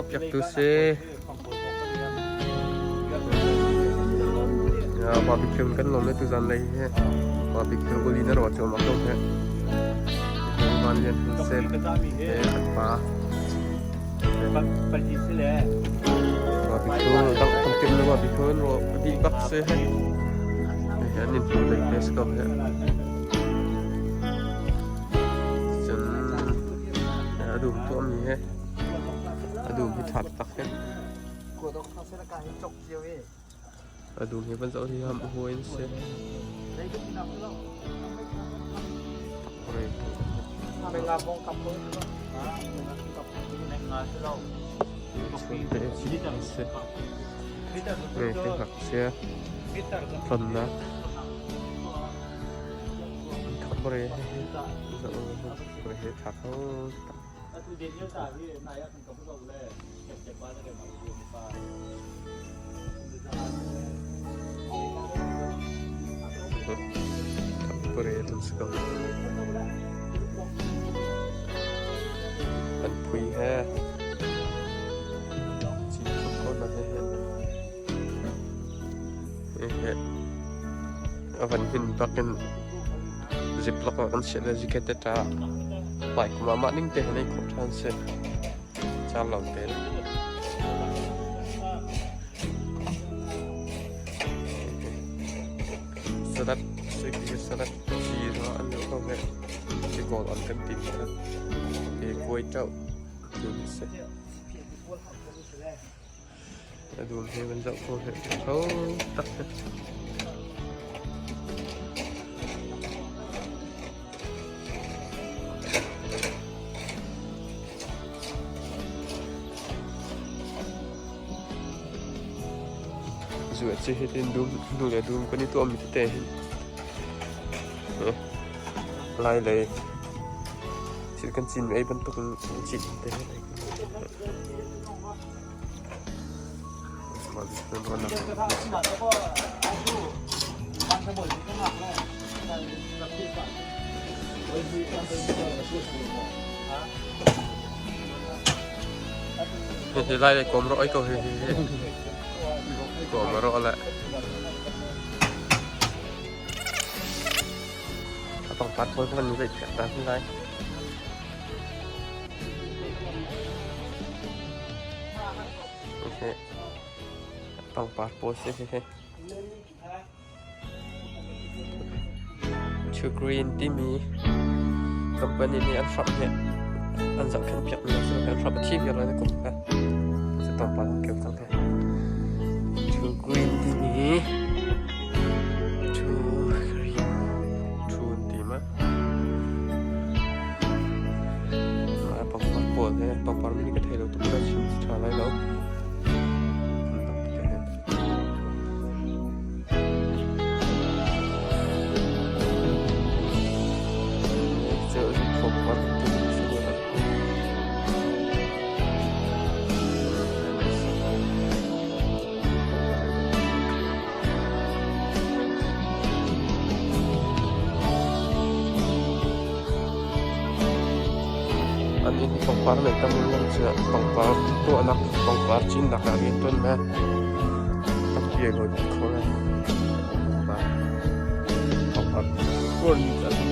piaktu si. Barbecue kan lawm le tuzan lei hi. Barbecue uli na ro chu mak ko he. Van Lian Hun Sen he an pa. Barbecue dang tam tim le barbecue ro di bak se he. He an in pu lei te ko he. Cun a dum tuahmi he. A dum hi ṭha taktak he. A dum hi van zoh hi ham huai in si. Ngakchia tonnak Khamre he tha kho Khamre an si ko. An phui he cin tuk ko na he he a van hin bakin ziplock ah kan chiah le ziket te ta hmai kum ah mah ning te hin ei khawh ṭhan si caan lo te salat siki salat chi ra an lo ko he ki kawl an kan ti kha ke kuai chau tu si A dum he van zoh ko he tho tak he. Zu a chi hitin dum nu le dum kan i tuahmi tete hin lai lei thil kan cin ei bantuk in cin te he. Hi lai le kawm rawh ai ko hi hi hi. Kawm rawh le. A pangpar pawl kha kan zeih piak ta lai. Pangpar pawl si hi. Two Green timi company nih an hramh hi an zohkhenh piakmi a si. An hramh a thi viar lai na kum kha. Cu tlawmpal an keu cang he. Two Green timi Two Green Two ti ma. Pangpar pawl he pangpar min ka thei lo tuk ka chim ṭha lai lo. An inn pangpar nei tam in lang cu pangpar tuahnak pangpar cinnak ah rian ṭuan ma tampi ai lawi kho lai. Pangpar tuarmi cu an